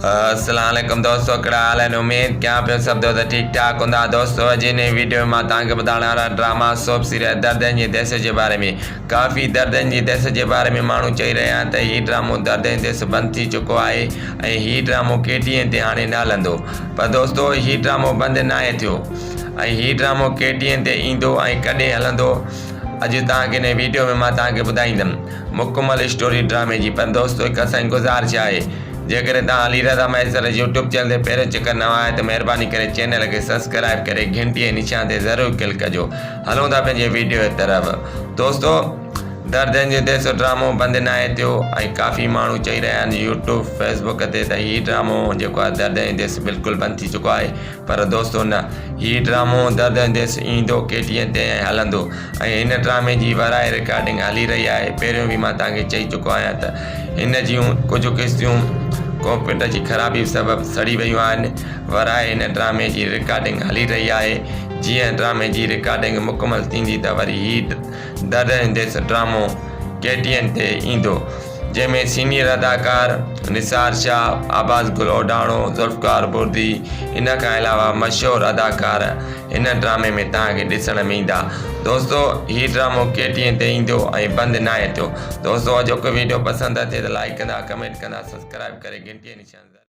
السلام عليڪم دوستو ڪهڙا حال آهن اميد ڪيان پيو سڀ دوست ٺيڪ ٺاڪ هوندا دوستو اڄ هن ويڊيو ۾ مان توهان کي ٻڌائڻ وارو آهيان ڊراما سوپ سيريل دردن جي ديس جي باري ۾ ڪافي دردن جي ديس جي باري ۾ ماڻهو چئي رهيا آهن ته هي ڊرامو دردن جي ديس بند ٿي چڪو آهي ۽ هي ڊرامو ڪي ٽي اين تي هاڻي نه هلندو پر دوستو هي ڊرامو بند ناهي ٿيو ۽ هي ڊرامو ڪي ٽي اين تي ايندو ۽ ڪڏهن هلندو اڄ توهان کي هن ويڊيو ۾ مان توهان کي ٻڌائيندم مڪمل اسٽوري ڊرامي جي پر دوستو هڪ اسان جي گذارش آهي جيڪڏهن توهان علي رضا مهيسر يوٽيوب چينل تي پهريون چڪر نوان آهيو ته مهرباني ڪري چينل کي سبسڪرائب ڪري گهنٽي جي نشان تي ضرور ڪلڪ ڪجو. هلون ٿا پنهنجي ويڊيو جي طرف. دوستو دردن جو ديسو ڊرامو بند ناهي ٿيو ۽ ڪافي ماڻهو چئي رهيا آهن يوٽيوب فيسبوڪ تي ته هي ڊرامو جيڪو آهي دردن جو ديس بلڪل بند ٿي چڪو آهي پر دوستو نه هي ڊرامو دردن جو ديس ايندو ڪي ٽي اين تي ۽ هلندو ۽ هن ڊرامي جي ورائي رڪارڊنگ هلي رهي آهي پهريون به مان توهان کي چئي چڪو آهيان ته هن جون ڪجهه قسطيون ڪمپيوٽر جي خرابي سبب سڙي ويون آهن ورائي هن ڊرامي جي رڪارڊنگ هلي رهي آهي جيئن ڊرامي جي رڪارڊنگ مڪمل ٿيندي ته وري هي درد ۽ ديس ڊرامو ڪي ٽي اين تي ايندو جنهن ۾ سينيئر اداڪار نثار شاهه، عباس گل اوڍاڻو، ذوالفقار بردي ان کان علاوه مشهور اداڪار هن ڊرامي ۾ توهان کي ڏسڻ ۾ ايندا. دوستو هي ڊرامو ڪي ٽي اين تي ايندو ۽ بند ناهي ٿيو. دوستو اڄوڪو ويڊيو پسند اچي ته لائيڪ ڪندا ڪمينٽ ڪندا سبسڪرائيب ڪري گهنٽي جو نشان ضرور.